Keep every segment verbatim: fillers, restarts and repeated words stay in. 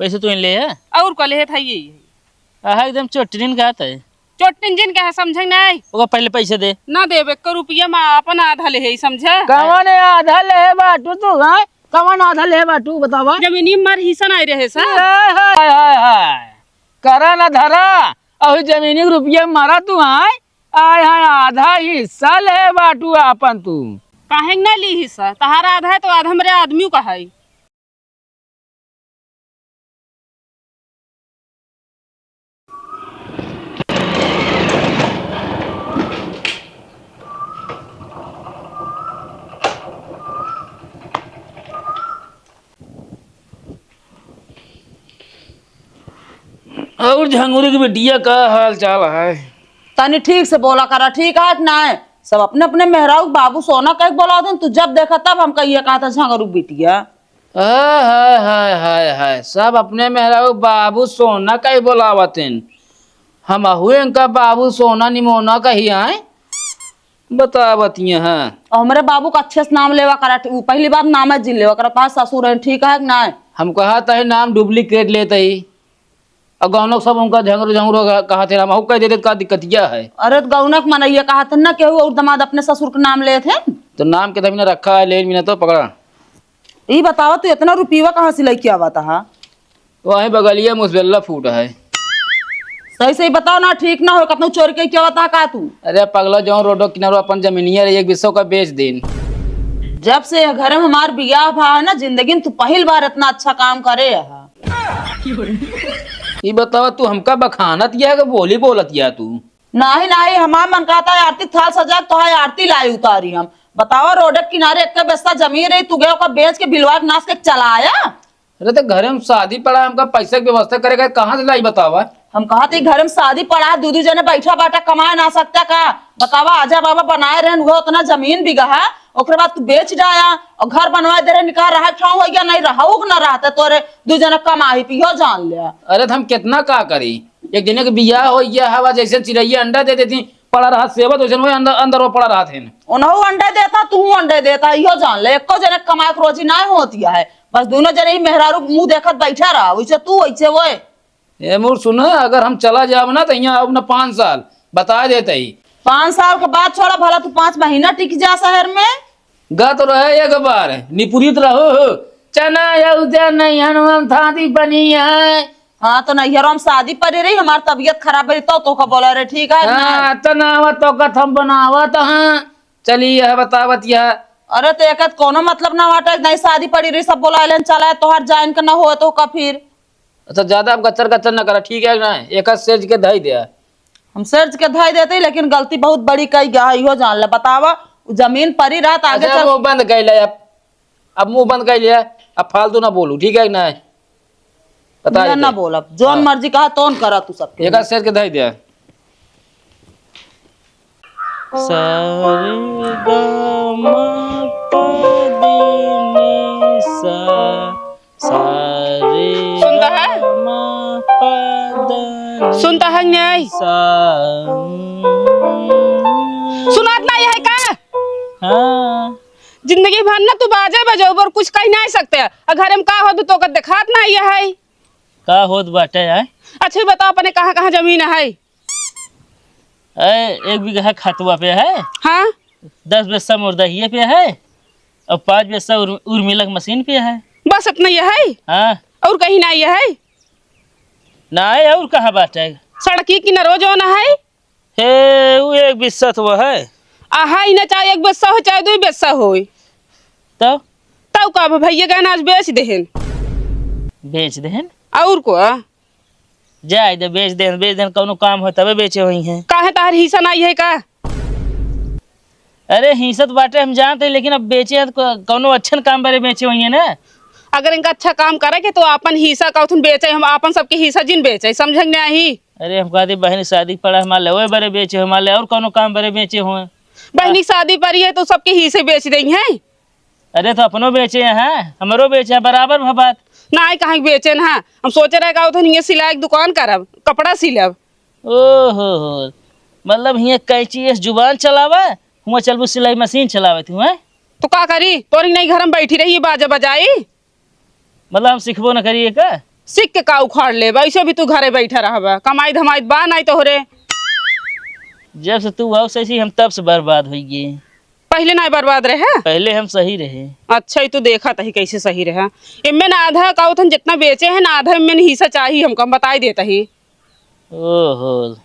पैसे तू ले है? और का लेहे था ये? आहा, एकदम चोटिन का है। चोटिन जिन का है, समझे नहीं? ओका पहले पैसे दे। ना देबे, एक रुपया में अपन आधा ले है, समझे? कवन आधा ले है बाटू तू, हाँ? कवन आधा ले है बाटू, बतावा? जमीनी मार हिस्सा नहीं रहे सा। हाय, हाय, हाय, हाय। करा ना धरा, अभी जमीनी के रुपया मारा तू, हाँ? आय, हाँ, आधा हिस्सा ले बाटू आपन तू। काहे ना ली हिस्सा? तहारा आधा है तो आधा हमरे आदमियों का है। और झंगुरी की बिटिया का हाल चाल है? तनी ठीक से बोला करा, ठीक है कि नाय? सब अपने अपने मेहरारू के बाबू सोना कह के बोलावत हैं, तू जब देखा तब हम कहिए कहा था झंगरू बिटिया। हाय, हाय, हाय, हाय, हाय, सब अपने मेहरारू बाबू सोना कही बोलावत हैं। हमहू इनका बाबू सोना निमोना कही आए बतावत हैं। और हमरे बाबू का अच्छे से नाम लेवा करा, उ पहली बार नाम है जिन लेवा करा, पास ससुर है, ठीक है कि नाय? हम कहा तही नाम duplicate लेत ही। और गौनक सब उनका झंगरू झंगरू कहा थे, हमहू कह देते का दिक्कतिया है। अरे तो गौनक मनैया कहा थे ना, केहू और दामाद अपने ससुर के नाम लेत हैं। तो नाम के तभी ना रखा है, लेन भी ना तो पकड़ा। ई बतावा, तू इतना रुपीवा कहाँ से लेके आवा था? वही बगलिया मुसबेल्ला फूट है। सही सही बताओ ना, ठीक ना हो, कतनो चोरी के क्या बता का तू? अरे पगला, जो रोडो किनारो अपन जमीनिया रही, एक बिस्सो का बेच देन। जब से यह घर में हमार बियाह भा है ना, जिंदगी में तू पहिल बार इतना अच्छा काम करे है। ई बतावा, तू हमका बखानत या कि बोली बोलत या तू? नाही, नाही, हमार मन कहता है आरती थाल सजा के तोहार आरती लाई उतारी हम। बतावा, रोड के किनारे एक बिस्सा जमीन रही, तू गया ओका बेच के बिलवा के नाश के चला आया? अरे तो घरे में शादी पड़ा, हमका पैसा के व्यवस्था करे के, कहाँ से लाई बतावा? हम कहा थे घरे में शादी पड़ा, दू दू जने बैठा बाटा, कमाए ना सकता का? बतावा, आजा बाबा बनाए रहन, वो उतना जमीन बिगहा, ओकरे बाद तू बेच डाया और घर बनवा दे रहे, निकाह रहा ठाव हो गया, नहीं रहा ना रहता तोरे दू जने कमाई पियो जान ले। अरे तो हम कितना का करी, एक जने के बियाह हो गया हवा, जैसे चिड़ैया अंडा दे देती, पड़ा रहा सेवत, वैसे वही अंदर, अंदर वो पड़ा रहा थे। उनहु अंडे देता, तू अंडे देता, इहो जान ले, एको जने के कमाए के रोजी नाय होती है, बस दोनों जने ही मेहरारू के मुंह देखत बैठा रहा, वैसे तू, वैसे वो। ए मूर सुन, अगर हम चला जाब ना तो यहाँ अब ना पाँच साल बता देते ही। पाँच साल के बाद छोड़ा, भला तू पाँच महीना टिक जा शहर में। गा तो रहे एक बार, निपुरित रहो हो। चना या उद्या नहीं हनुमान थाती बनी है। हाँ, तो नैहरों में शादी पड़ी रही, हमार तबीयत खराब रही तो तोका बोला रहे, ठीक है ना? हाँ, तो ना आवत तो कथम बनावत, हाँ। चली यह बतावत यह। अरे तो एक कोनो मतलब ना वाटे, नहीं शादी पड़ी रही, सब बोला लेन चला है, तोहर जाइन के ना हो तो का फिर? अच्छा, ज्यादा अब गच्चर गच्चर ना करा, ठीक है ना? एक सेज के धई दे। हम सेज के धई देते, लेकिन गलती बहुत बड़ी कई गया है, इहो जान ले। बतावा, उ जमीन परी रहत आगे अच्छा, चल मुंह बंद कर ले अब। अब मुंह बंद कर लिया, अब फालतू ना बोलू, ठीक है कि नहीं? बता ना, देते। ना बोलब, जौन हाँ। मर्जी कहा तौन करा तू सबके। एक सेज के धई दे। सारे गा मा पा दे नी सा, सारे सुनता है? गा मा पा दा नी सुनता है कि नहीं? सा। सुनात नहीं है का? हाँ। जिंदगी भर ना तू बाजे बजौबर, कुछ कही नहीं सकते। आ घरे में का होत तोका देखात नहीं है। का होत बाटे है? अच्छा, ई बताओ, अपने कहाँ कहाँ जमीन है? ए, एक बीघा खतवा पे है। हाँ। दस बिस्सा मुर्दहिए पे है और पाँच बिस्सा उर-, उर्मिला के मशीन पे है। बस इतना ये है? हाँ। और कहीं ना ये है? ना है, और कहाँ बाटे? सड़की किनारो जौन है? हे, उ एक बिस्सा तो है। आहा, इन्हें चाहे एक बिस्सा हो, चाहे दो बिस्सा होय। तब? तब का, अब भैया गहना आज बेच देहन। बेच देहन? और को? जाए दे, बेच देहन, बेच देहन, कौनो काम हो तबे बेचे होई हैं। काहे, तार हिस्सा नहीं है का? अरे, हिस्सा तो बाटे, हम जानते हैं, लेकिन अब बेचे हैं तो क-, कौनो अच्छन काम बरे बेचे होई हैं ना। अगर इनका अच्छा काम करे के तो आपन हिस्सा का उठन बेचे, हम आपन सबके हिस्सा जिन बेचे, समझे नहीं? अरे, हम कहते बहन शादी पड़ा, हमारे ले ओए बरे बेचे हो, हमारे ले और कौनो काम बरे बेचे हो। बहनी शादी पड़ी है तो सबके हिस्से बेच देई हैं। अरे, तो अपनो बेचे हैं, हमरो बेचे हैं, बराबर भा बात। ना, कहाँ के बेचे ना, हम सोचे रहे का उठन ये सिलाई के दुकान करब, कपड़ा सिलब। ओहो हो, मतलब हियाँ कैंची से जुबान चलावा, हुआँ चलबू सिलाई मशीन चलावे तू, हैं? तो का करी, तोरी नहीं घर में बैठी रही बाजा बजाई। मतलब हम सिखबो न करी का? सीख के का उखाड़ लेबा? ऐसे भी तू घरे बैठा रहबा, कमाई धमाई बा नाहीं तोहरे। जब से तू आओ सही, हम तब से बर्बाद होइ गए। पहिले नाहीं बर्बाद रहे? पहिले हम सही रहे। अच्छा, ई तू देखत ही कैसे सही रहे। एम्मे ना आधा का उथन जितना बेचे हैं ना, आधा एम्मे ना हिस्सा चाही हमका, हम बताई देत ही। ओहो,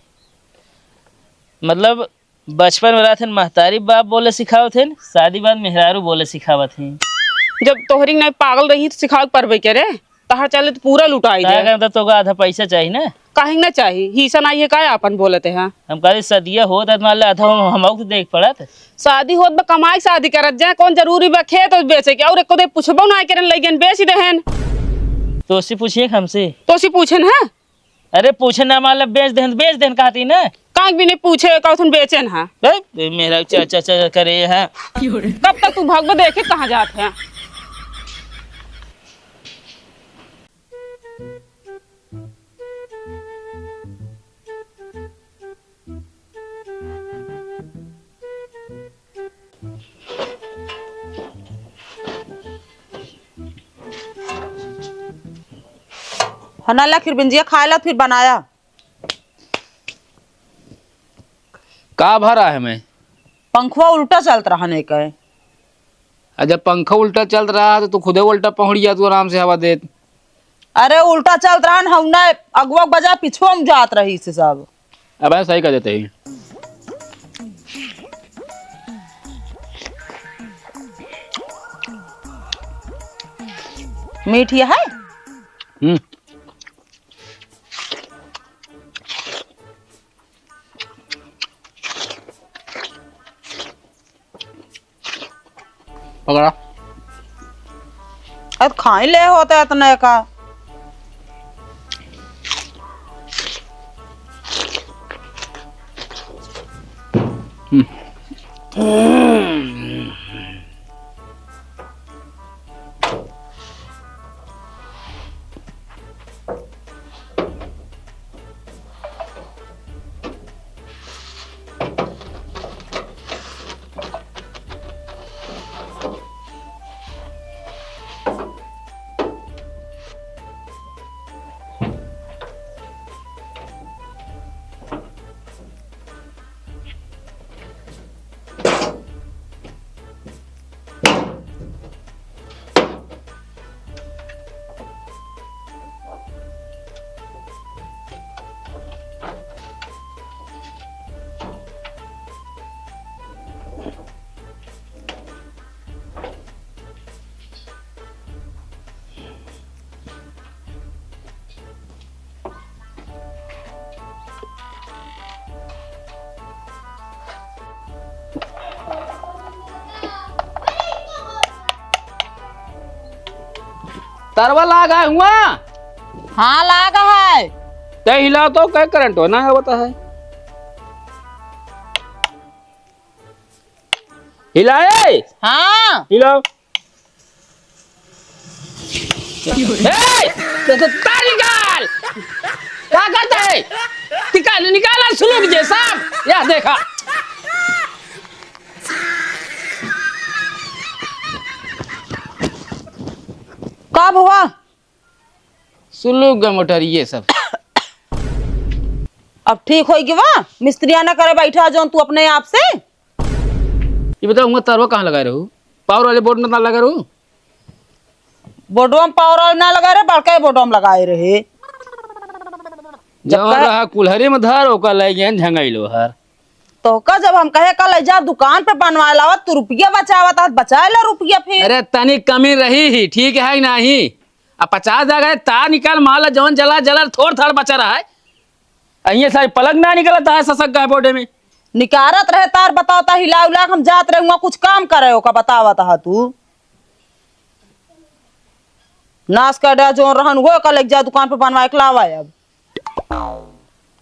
मतलब बचपन में रहत हन, महतारी बाप बोले सिखावत हन, शादी बाद मेहरारू बोले सिखावत हन। जब तोहरी नाहीं पागल रही तो सिखावे के परबे करे, तहार चले तो पूरा लुटाई का दे। करता तो आधा पैसा चाही ना। काहे ना चाही? हिस्सा नाहीं है का आपन बोलत है? हम कहते सदिया होत है, मान ले आधा हम, हम के देख पड़त। शादी होत बा, कमाई शादी करत जाए, कौन जरूरी बा खेत बेचे के? और एको दे पूछबो ना करेन, लइगन बेच देहन। तोसी पूछिए हमसे। तोसी पूछेन है? अरे पूछे ना, मान ले बेच देहन, बेच देहन कहती ना। काहे भी नहीं पूछे, कहथुन बेचेन है। ए, मेरा चा, चा, चा करे है। कब तक तू भागबे, देखे कहाँ जात है। हना ला खिरबिंजिया खाए ला, फिर बनाया। का भरा है मैं? पंखवा उल्टा चलत रहा नहीं कहे। आ, जब पंखा उल्टा चलत रहा तो तू खुदे उल्टा पहुंच गया, तू आराम से हवा देत। अरे उल्टा चलत रहा न, हम ना अगुआ बजा पीछू हम जात रही से सब। अब सही कर देते ही। मीठ ये है? हम्म। पकड़ा। अब खाई ले होते इतने का। हम्म। तरवा लाग है हुआ? हाँ, लाग है। ते हिलाओ तो, क्या करंट हो ना होता है? हिलाए? हाँ। हिलाओ। ए, तो, तो तार निकाल। क्या करता है? निकाल, निकाला सुलूक जे साहब। या देखा। का भवा? सुलूक गा मोटर ये सब। अब ठीक होई गवा? मिस्त्रिया ना करे बैठा जौन तू अपने आप से? ये बताओ, हुआ तारवा कहाँ लगाए रहू? पावर वाले बोर्ड में ना लगा रहू? बोर्डवा में पावर वाले ना लगाए रहे, बड़का ही बोर्डवा में लगाए रहे। जब जौन कहे रहा कुल्हरी में धर, ओका ले गए झंगाई लो हर। तो का जब हम कहे का ले जा दुकान पे बनवाए लावत, तू रुपया बचावत, आज बचाए ला रुपया फिर। अरे तनी कमी रही ही, ठीक है कि नहीं? अब पचास हजार है, तार निकाल, माल जौन जला, जला, थोड़ थाड़ बचा रहा है। अइये सारे पलक ना निकलता है, ससक गए बोर्डे में। निकारत रहे तार, बताओ ता हिला उला के हम जात रहे हुआ कुछ काम करे, ओका बतावत हा तू। नाश कर दे, जौन रहन वो का ले जा दुकान पे बनवा के लावा अब।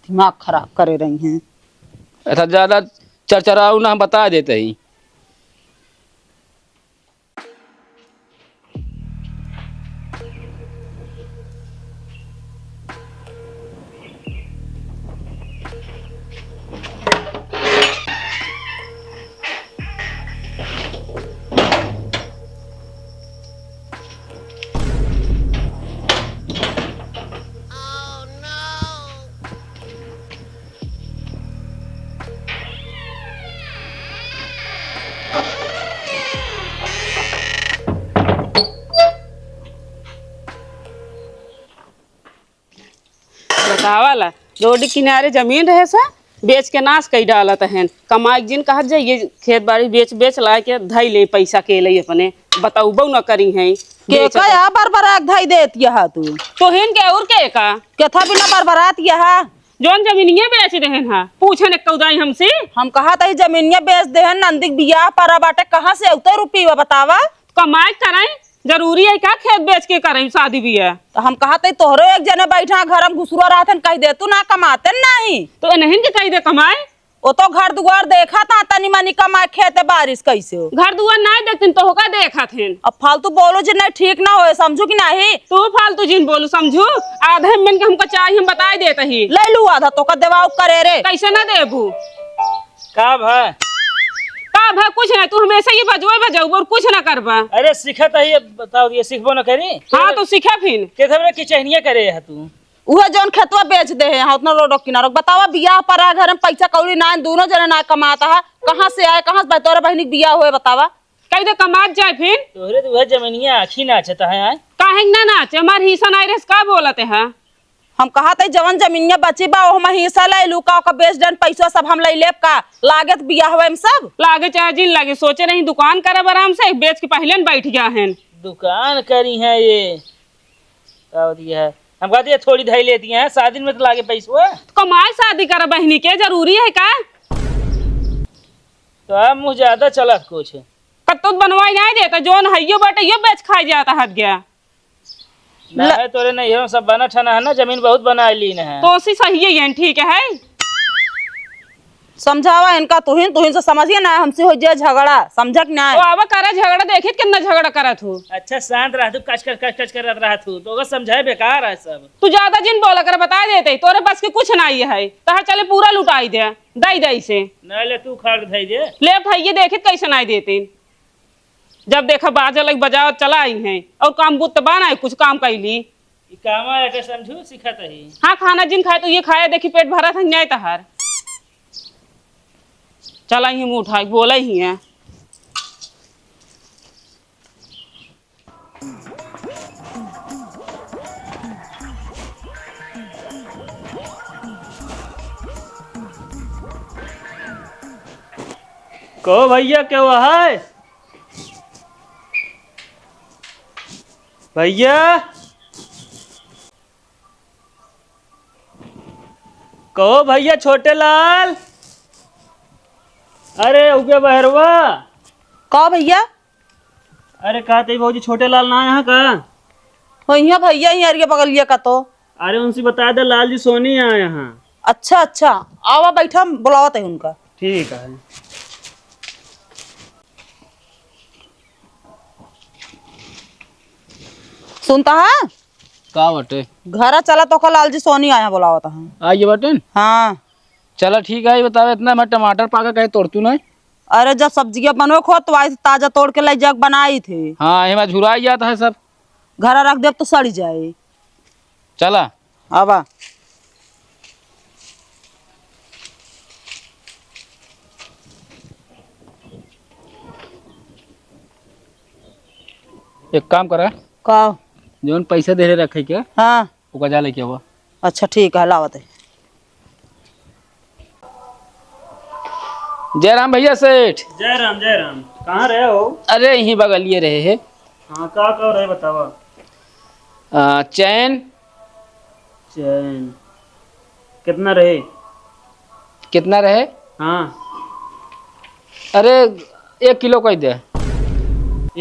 दिमाग खराब करे रही हैं। ऐसा ज्यादा चरचराऊ ना, हम बता देते ही। बतावा ला, रोड किनारे जमीन रहे सा, बेच के नाश कई डालत हन। कमाई जिन कहत जाइए, खेत बाड़ी बेच, बेच ला के धई ले पैसा के ले अपने, बतौबो न करी हैं। के बेचत का या बरबरा के धई देत यहा तू? तोहिन के और के का? केथा बिना बरबरात यहा? जौन जमीनिया बेच देहन हा, पूछन एक कौदाई हमसे। हम कहत ही जमीनिया बेच देहन, नंदी के बियाह परा बाटे, कहाँ से अउते रुपया बतावा? कमाई कराई, जरूरी है का खेत बेच के कराई शादी बियाह? तो हम कहत ही तोहरो एक जने बैठा घर में घुसुरा रहत हन, कह दे तू ना कमाते नहीं। तो इन्हन के कह दे कमाई। वो तो घर दुआर देखा था, तनी मनी कमाई खेत बारिश कैसे हो। घर दुआर ना देखतिन तो होका देखत हन। अब फालतू बोलो जे नहीं ठीक ना होए, समझू कि नहीं? तू फालतू जिन बोलू समझू। आधे मन के हमका चाही, हम बताई देत ही। ले लू आधा, तोका देवाऊ करे रे। कैसे ना देबू? का भा? का भा? कुछ ना, तू हमेशा ये बजवे बजाऊ और कुछ ना करबा। अरे सीखत ही, अब बताओ, ये सीखबो ना करी? हाँ, तो सीखे फिन। के खबर की चहनिया करे है तू? उहे जौन खेतवा बेच दे है, हाँ, उतना रोड किनारे। बतावा, बियाह परा घर में पैसा कौड़ी ना, दोनों जने ना कमाता है, कहाँ से आए, कहाँ से तोरे बहिनी के बियाह होए, बतावा? कह दे कमात जाए फिर। तोहरे तो उहे जमीनिया आँखी नाचत है, आय? काहे ना नाचे? हमार हिस्सा नहीं रहे, का बोलत है? हम कहत ही जवन जमीनिया बची बा, ओहमा हिस्सा ले लू का, ओकर बेच डन पैसा सब हम ले लेब का? लागत बियाह होए में सब। लागे चाहे जिन लागे, सोचे रही दुकान करब आराम से, बेच के पहले न बैठ गया है। दुकान करी है ये, का होती है? हम कहते ये थोड़ी धई लेती हैं, शादी में तो लागे पैसवा। तो कमाई शादी कर बहिनी के जरूरी है का? तो अब मुँह ज्यादा चलत कुछ। कत्तो बनवाई नहीं देता, जौन हइयो बाटे, यो बेच खाई जाता हद गया। ना ल- है तोरे नहीं, हम सब बना ठना है ना, जमीन बहुत बना लीन है। तो उसी सही है, ठीक है। समझावा इनका, तुहिन, तुहिन से समझिए ना, हमसे हो जाए झगड़ा, समझक ना तो है। आवा करे झगड़ा, देखित कितना झगड़ा करत हो। अच्छा, शांत रह तू, कच कच कच कच करत रह तू, तो ओकर समझाए बेकार है सब। तू ज्यादा जिन बोला कर, बता देते, तोरे बस के कुछ ना ये है, तहर चले पूरा लुटाई दे, दई दई से। ना ले तू खड़ धई दे। ले भाई, ये देखित कैसे ना देते, जब देखा बाजा लग बजाओ चला आई हैं, और काम बुत बा ना, कुछ काम कैली। ई कामा है के समझू, सिखत ही। हाँ, खाना जिन खाए तो ये खाए, देखी पेट भरत है, न्याय तहार। चला ही मुँह उठाई, बोले ही हैं। कहो भैया, केहू है? भैया, कहो भैया, छोटे लाल। अरे उगे बहरवा। का भैया? अरे कहते भौजी, छोटे लाल ना यहाँ का? हो यहाँ भैया, यहाँ अरिया बगलिया का तो। अरे उनसे बता दे, लाल जी सोनी आए हैं। अच्छा अच्छा, आवा बैठा, हम बुलावत है उनका। ठीक है। सुनता है? का बटे? घरा चला, तोका लाल जी सोनी आया बुलावत है। आइए बटन। हाँ। चला ठीक है, ये बतावे इतना मैं टमाटर पाका कहे तोड़ तू नहीं? अरे जब सब्जिया बनवे खो तो आई ताजा तोड़ के ले जाके बनाई थे। हाँ, एमा झुराई जाता है सब। घरा रख देब तो सड़ी जाए। चला। आवा। एक काम करा। का? जौन पैसा देले रखे के, हाँ। ओका जा लेके आवा। अच्छा ठीक है, लावत है। जय राम भैया सेठ। जय राम, जय राम। कहाँ रहे हो? अरे यहीं बगलिए रहे है। हाँ, का का रहे बतावा। आ, चैन। चैन कितना रहे? कितना रहे? हाँ। अरे एक किलो कह दे।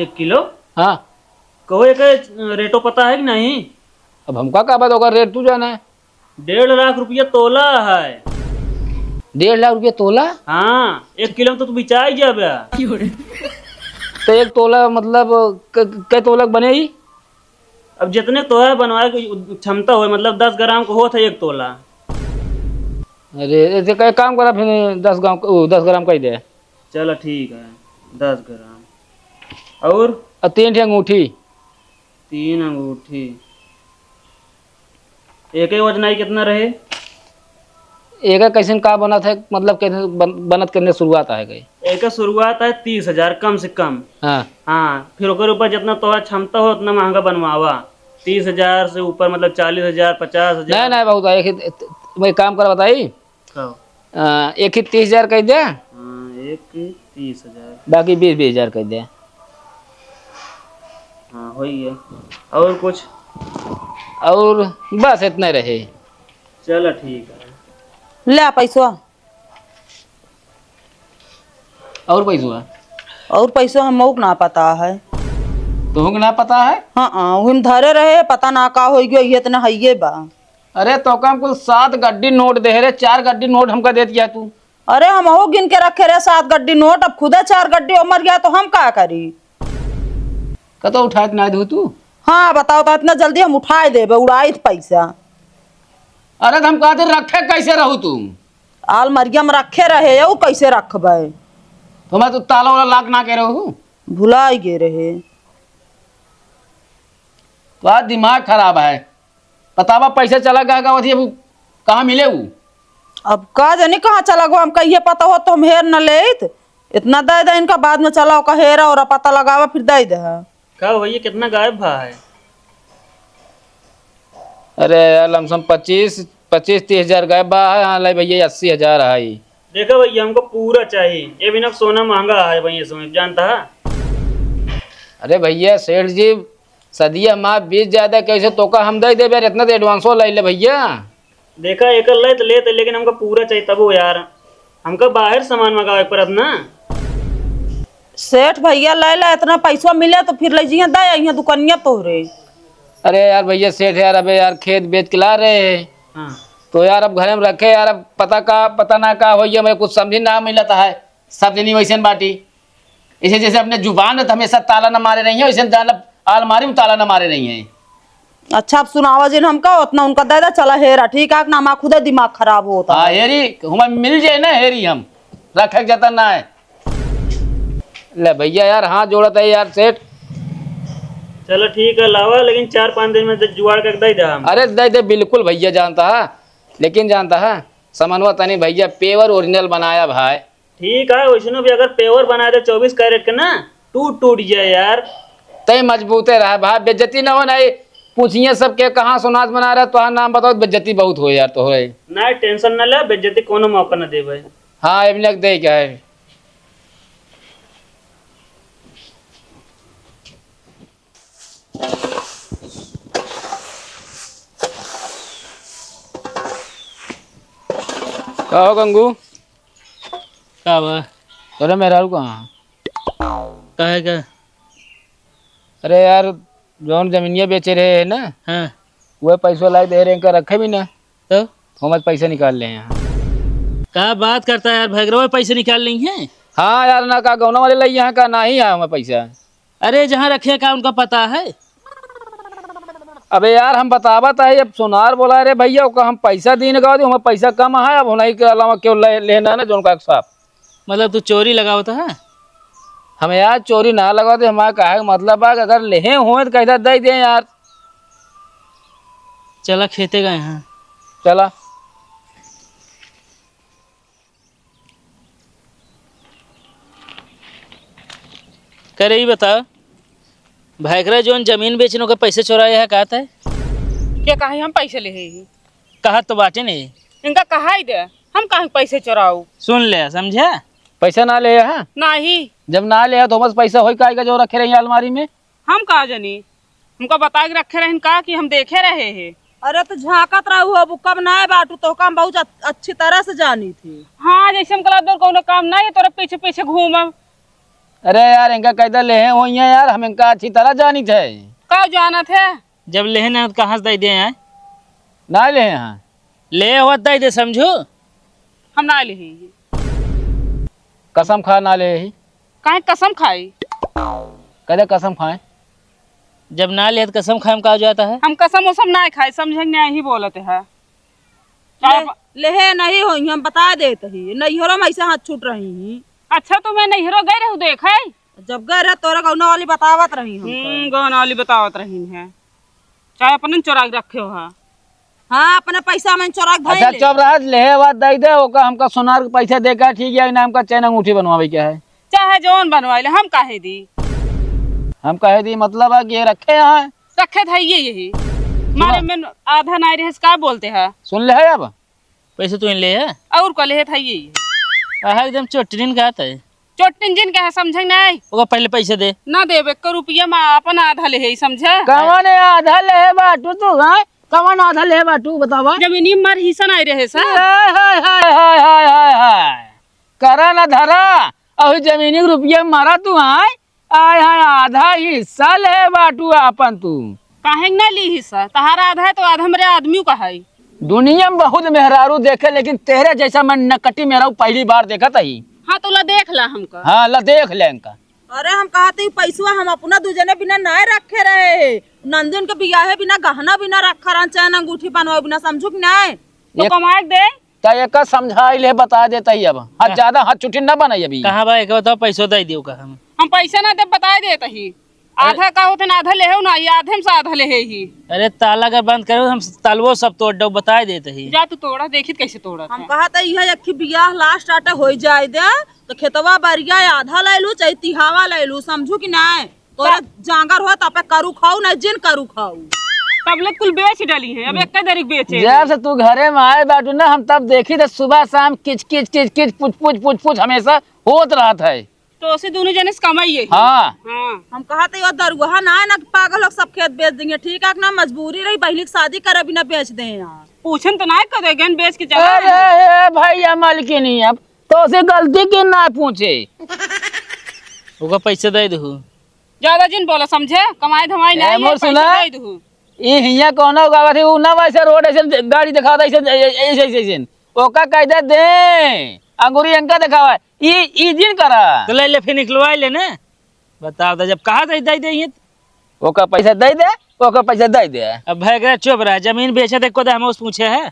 एक किलो? हाँ। कहो, एक रेटो पता है कि नहीं? अब हमका का बात, ओकर रेट तू जाना है। डेढ़ लाख रुपया तोला है। डेढ़ लाख रुपया तोला? हाँ, एक किलो में तो तू बिचाई जाबे। तो एक तोला मतलब क-, कै तोला के बने ही? अब जितने तोला बनवाए के क्षमता होए, मतलब दस ग्राम को होत है एक तोला। अरे, ऐसे कई काम करा फिर दस ग्राम, ओ, दस ग्राम कह दे। चला ठीक है, दस ग्राम। और? और तीन ठे अंगूठी। तीन अंगूठी। एक ही वजनाई कितना रहे? एक कैसन का बनत है, मतलब कैसे बन-, बनत करने शुरुआत आ गई? एक शुरुआत है तीस हजार कम से कम। हाँ। हाँ, फिर ओकर ऊपर जितना तोहरा क्षमता हो उतना महंगा बनवावा। तीस हजार से ऊपर, मतलब चालीस हजार, पचास हजार। नहीं, नहीं, बहुत है। एक ही, मैं काम कर बताई। का? अ, एक ही तीस हजार कह दे। हाँ, एक ही तीस हजार। बाकी बीस, बीस हजार कह दे। हाँ, हो ही है। और कुछ? और बस इतना रहे। चलो, ठीक है। ले पैसवा। और पैसवा? और पैसवा हमहू के ना पता है। तोहू के ना पता है? हाँ, हाँ, वही में धरे रहे, पता ना का हो गयो, ये इतना हइये बा। अरे, तो का हम कुल सात गड्डी नोट दे रहे, चार गड्डी नोट हमका देत गया तू। अरे, हमहू गिन के रखे रहे सात गड्डी नोट, अब खुदे चार गड्डी उमर गया तो हम का करी? कतो उठाइत ना दू तू? हाँ, बताओ तो, इतना जल्दी हम उठाए देबे, उड़ाइत पैसा। अरे, तो हम कहते रखे कैसे रहू तू? आलमारिया में रखे रहे, यऊ कैसे रखबे? तो मैं तो ताला वाला लाक ना के रहू। भुलाई गे रहे। तो आज दिमाग खराब है। बतावा, पैसा चला गया, गया, अथी, अब कहाँ मिले ऊ? अब का जानी कहाँ चला गो, हमका इहे पता होत तो हम हेर न लेइत। इतना दे दे इनका, बाद में चला ओका हेरा और पता लगावा, फिर दे दे। का भैया, कितना गायब भा है? अरे यार, लमसम पच्चीस, पच्चीस तीस हजार गायब भा है। हाँ, ले भैया, अस्सी हजार है। देखा भैया, हमको पूरा चाहिए। ये बिना सोना महंगा है भैया, समय जानता है। अरे भैया, सेठ जी, सदिया हमार बीत जाता, कैसे तोका हम दे देबे यार, इतना तो एडवांसो ले ले भैया। देखा, एकर ले तो लेते, लेकिन हमका पूरा चाहिए तबो यार, हमका बाहर सामान मंगावे के पड़त ना। सेठ भैया, ले ले, इतना पैसा मिले तो फिर ले जिया दे, यहाँ दुकानिया तोहरे। अरे यार भैया सेठ यार, अबे यार खेत बेच के ला रहे हैं। हाँ। तो यार अब घरे में रखे यार, अब पता का, पता ना का होइए, मैं कुछ समझी ना मिलता है। सब जनी वैसे बाटी। इसे जैसे अपने जुबान में तो हमेशा ताला न मारे रही है, वैसे जान लो, अलमारी में ताला न मारे रही है। अच्छा, अब सुनावा जिन हमका, उतना उनका दे दे, चला हेरा, ठीक है ना, हमार खुदे दिमाग खराब होता हाँ, है। हेरी, हमें मिल जाए ना, हेरी हम, रखे के जतन ना है। ले भैया यार, हाथ जोड़त है यार सेठ। चलो ठीक है, लावा, लेकिन चार पाँच दिन में तो जुगाड़ करके दे दे हम। अरे दे दे, बिल्कुल भैया, जानता है, लेकिन जानता है, समनवा तनी भैया pure original बनाया भाई। ठीक है, वैसनो भी अगर pure बना दे चउबीस कैरेट के ना, टूट, टूट जाए यार। तै मजबूते रहा भाई, बेइज्जती ना हो, नहीं पूछिए सबके कहाँ सोनाज बना रहा, तोहार नाम बताओ, बेइज्जती बहुत हो यार तोहरे। नहीं, tension ना ले, बेइज्जती कोनो मौका ना देबे। हाँ, एमने दे क्या है? का हो गंगू? का बा? तोरे मेहरारू कहाँ? काहे का? अरे यार, जौन जमीनिया बेचे रहे है ना, हाँ। वह पैसवा लाई दे रहे, इनका रखे भी ना। तो? हम आज पैसा निकाल ले हैं। का बात करता है यार, भैगरवा पैसे निकाल ली हैं? हाँ यार, ना का गौना वाले लाई यहाँ का, ना ही है हमें पैसा। अरे, जहाँ रखे का उनका पता है? अबे यार, हम बतावत है, अब सोनार बोला, "अरे भैया, ओका हम पैसा दीन का, हमें पैसा कम है, अब उन्हीं के अलावा क्यों ले, लेना ना जो उनका साफ।" मतलब तू चोरी लगावत है? हम यार चोरी ना लगावत है, हमारा कहे का मतलब बा कि अगर लेहे होए तो कैसा दे दे यार। चला खेते गए हैं। चला। करे ई बता, भैकरा जौन जमीन बेचने के पैसे चोराए है, कहत है? के कहा हम पैसे ले ही? कहा तो बाटे नहीं। इनका कहा ही दे, हम काहे पैसे चोराऊ? सुन ले, समझे? पैसा ना ले है? नहीं। जब ना ले है तो बस पैसा होई काहे का जो रखे रही अलमारी में? हम का जानी, हमका बता के रखे रहन का कि हम देखे रहे हैं। अरे तो झांकत रहू, अब कब ना बाटू, तो काम बहुत अच-, अच्छी तरह से जानी थी। हाँ, जैसे हम कला दौर कौनो काम नहीं, तोरा पीछे पीछे घूमब। अरे यार, इनका कैदा लेहे होई है यार, हम इनका अच्छी तरह जानी थे। का जानत है? जब लेहे ना तो कहाँ से दे दे हैं? ना लेहे हैं। ले होत दे दे समझू। हम ना लेहे ही। कसम खा ना ले ही। काहे कसम खाई? कदे कसम खाए? जब ना ले तो कसम खाए में का हो जाता है? हम कसम उसम ना खाए, समझे नहीं ही बोलत है। ले, आप लेहे नहीं होई, हम बता देत ही। नैहरो में ऐसे हाथ छूट रही ही। अच्छा, तुम्हें नैहरो गए रहू देखे? जब गए रहे तोरा गौना वाली बतावत रही हमको। हम्म, गौना वाली बतावत रही है। चाहे अपन चोरा के रखे हो, हाँ। हाँ, अपने पैसा में चोरा के धइले। अच्छा, चुप रह, लेहे बाद दे दे, ओका हमका सोनार के पैसा दे के, ठीक है, ना हमका चैन अंगूठी बनवावे के है। चाहे जौन बनवाइले, हम काहे दी? हम काहे दी, मतलब है कि ये रखे हैं, रखे था ये यही। मारे में आधा नाई रहे, का बोलते हैं? सुन ले है अब। पैसे तू ले है? और का ले था ये? आहा, एकदम चोटिन का था। चोटिन जिन का है, समझे नहीं? ओका पहले पैसे दे। ना देबे, एक रुपया में अपन आधा ले है, समझे? कवन आधा ले है बाटू तू, हाँ? कवन आधा ले है बाटू, बतावा? जमीनी मार हिस्सा नहीं रहे सा। हाय, हाय, हाय, हाय, हाय, हाय, हाय। करा ना धरा, अभी जमीनी के रुपया मारा तू, हाँ? आय हाय, आधा हिस्सा ले बाटू आपन तू। काहे न ली हिस्सा? तहारा आधा है तो आधा मेरे आदमियों का है। दुनिया में बहुत मेहरारू देखे, लेकिन तेरे जैसा मैं नकटी मेहरारू पहली बार देखत ही। हाँ, तो ला देख ला हमका। हाँ, ला देख ले इनका। अरे, हम कहत ही पैसवा हम अपना दू जने बिना नाय रखे रहे। नंदन के बियाहे बिना गहना बिना रखा रहन, चैन अंगूठी बनवाए बिना, समझू कि नाय? तो एक कमाए के दे। त एका समझाई ले, बता देत ही अब। हाँ, का? ज्यादा हाथ चुटी न बनाई अभी। कहाँ बा, एक बताओ, पैसो दे दियो का हम? हम पैसा ना दे, बता देत ही। अरे। आधा का होते ना, आधा ले हो ना, ये आधे में से आधा ले है ही। अरे, ताला अगर बंद करो, हम तालवो सब तोड़ दो, बता देत ही। जा तू तोड़ा, देखित कैसे तोड़ा हम था। कहा था, यह एक ही बियाह लास्ट आटा हो जाए दे, तो खेतवा बरिया आधा ले लू, चाहे तिहावा ले लू, समझू कि नाय? तोरा का? जांगर हो, तपे करू खाऊ, ना जिन करू खाऊ। तबले कुल बेच डाली है, अब एक दरिक बेचे जब हैं। से तू घरे में आए बाटू ना, हम तब देखी थे सुबह शाम किच किच किच किच पुच पुच पुच पुच हमेशा होत रहत है। तो उसे दोनों जने से कमाई है। हाँ। हाँ। हम कहा थे, यो दरुआ ना है ना कि पागल लोग सब खेत बेच देंगे, ठीक है ना? मजबूरी रही, बहनी की शादी करे बिना बेच दे यार। पूछन तो ना कदे गन बेच के चला अरे है। हे भैया मलकिनी, अब तो उसे गलती की ना पूछे। ओका पैसे दे दहू। ज्यादा जिन बोला, समझे? कमाई धमाई ए, नहीं है, मोर पैसा सुना? दे दहू। ई हियाँ कौनो गावत है, ऊ ना वैसे रोड ऐसे गाड़ी दिखावत ऐसे, ऐसे, ऐसे, ऐसे, ऐसे। ओका कह दे, दे, अंगूरी इनका दिखावा, ई, ई जिन करा। तो ले ले, फिर निकलवाई ले ना। बताओ तो, जब कहा दे, दे, दे, ये। ओका पैसा दे दे, ओका पैसा दे दे। अब भैगरा चुप रहा, जमीन बेचे थे, को दे, हम उस पूछे है।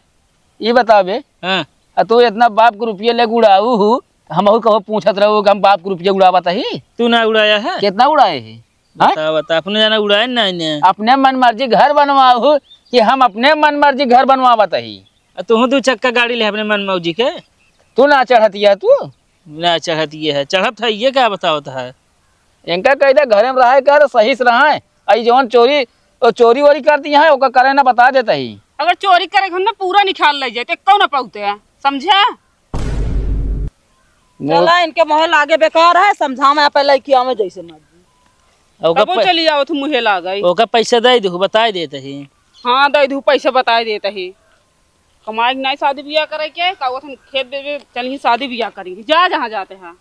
ई बताओ बे, हाँ। आ तू इतना बाप के रुपये लेके उड़ाऊ हूँ, हमहू कहो पूछत रहो कि हम बाप के रुपये उड़ावत ही। तू ना उड़ाया है? कितना उड़ाए है? हाँ? बता, बता, अपने जाना उड़ाए ना इन्हें। अपने मन मर्जी घर बनवाऊ कि हम अपने मन मर्जी घर बनवावत ही? आ तू दू चक्का गाड़ी ले अपने मन मौजी के। तू ना चढ़त ये तू? ना चढ़त ये है, चढ़त है ये क्या बतावत है? इनका कह दे घरे में रहे कर, सही से रहे। आई जौन चोरी, ओ चोरी वोरी कर दिया है, ओका करे ना बता देता ही। अगर चोरी करे घर में पूरा निकाल ले जाए, तो कौन पाउते है, समझा? चला, इनके मोहे लागे बेकार है, समझा में आप लइकी आवे जैसे मर्जी। ओका कबो पै-, चली आवत मुहे लागे। ओका पैसा दे दू, बताए देत ही। हाँ, दे दू, पैसा बताए देत ही। कमाए के नाई शादी बियाह करे के, का वो खेत बेबे चली शादी बियाह करेंगे। जा जहाँ जाते हैं।